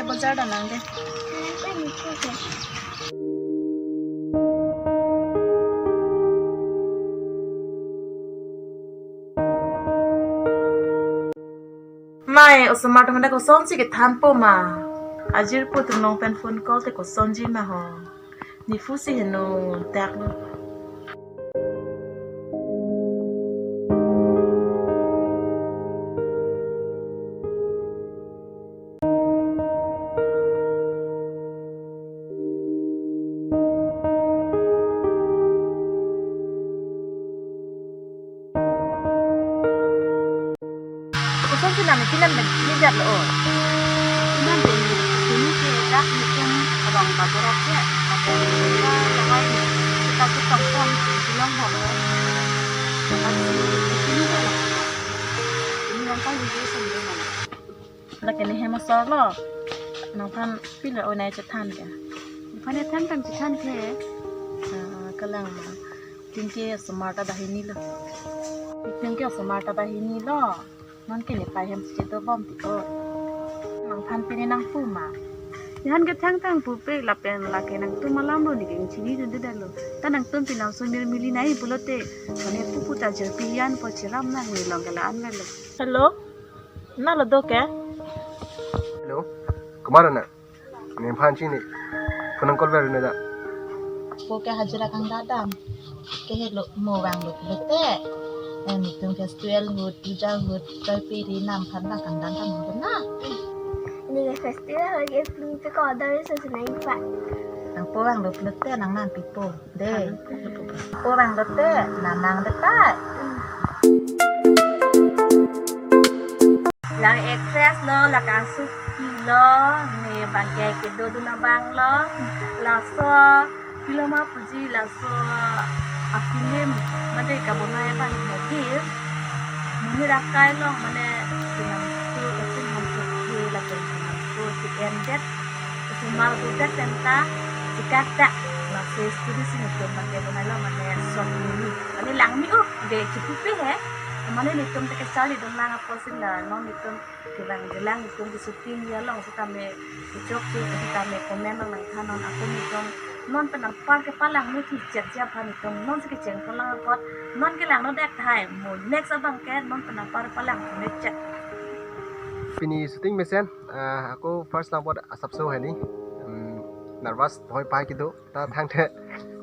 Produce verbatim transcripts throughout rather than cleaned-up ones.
Bazar damnang de. Mai, osomar atum ta kosonsi kethanpo ma? Ajirpo atum along pen phone call te kosonji ma ho? Nephu si heno dak lo. Kosonsi nang kinan pen nijat lo o. Kinan pen ni ke dak netum along bazar ke, bazar ke lahai ni, kita ke tongtong bilang bom. Tapi ini ke lah. Ini yang kali dia sendiri mana? Lake ne hem asor lo. Nangphan pilo onai chethan ke? Nangphan ethan tang chethan ke. Ah, kalang ma. Tingke osomar ta banghini lo. Tingke osomar ta banghini lo. Non ke nepei hem si chedo bom ti o. Nangphan pine nangpu ma? Nephan ke thangthang pupe lapen lake nangtum alam lo, ne ke chini dunde dalo. Ta nangtum pinam so mir mili nai pulote, mane pupu ta jirpi hian po, chiram nang ni long ke la-an lo. Hello? Na lo do ke? Hello, komat na? Nephan chini. Phone call ver ne da. Po ke hajira kangdadam. Ke helo mo vanglo pulote, eh, netum festival ahut, puja ahut, choi piri nam phan ba kangdadam na. Ne festival ahut ke pini pe ko order so sunai pa. Nangpo vanglo pulote nang nampipo. De. Nangpo vanglote, nang nang de tai. Lang actress lo, lang kangsuki lo, ne abang ke kedodun abang lo, laso film apuji, laso a-film, mane kabonai abang lagi, monit akai along, mane pinam tu, kachin ham tu, lapen pinam tu, si endet, osomar budak tenta, si kata, laso studio si netum abang ke bonai lo, mane short movie, mane langme o, de chipupe he, mane netum te kacharli dun lang apotsi la, non netum kevang jelang netum ke shooting ya along sitame kechok ke sitame comment along nangthan non, ako netum non pen anpar kepalangme thijat ji aphan netum non si kecheng palang apot non kelang non dak thai mo, next abang ke non pen anpar palangme chet. Pini shooting mesen, ah, ako first lang apot asapso hini. Hmm, nervous hoi pai kedo. Ta thangthe.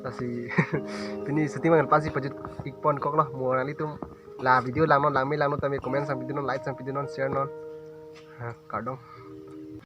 Lasi pini shooting abang pensi pajut ik pon kok lo. Mo nanglitum la video langnon, langme langnon tame comment sang pidun non, like sang pidun non, share non. Ha, kardom.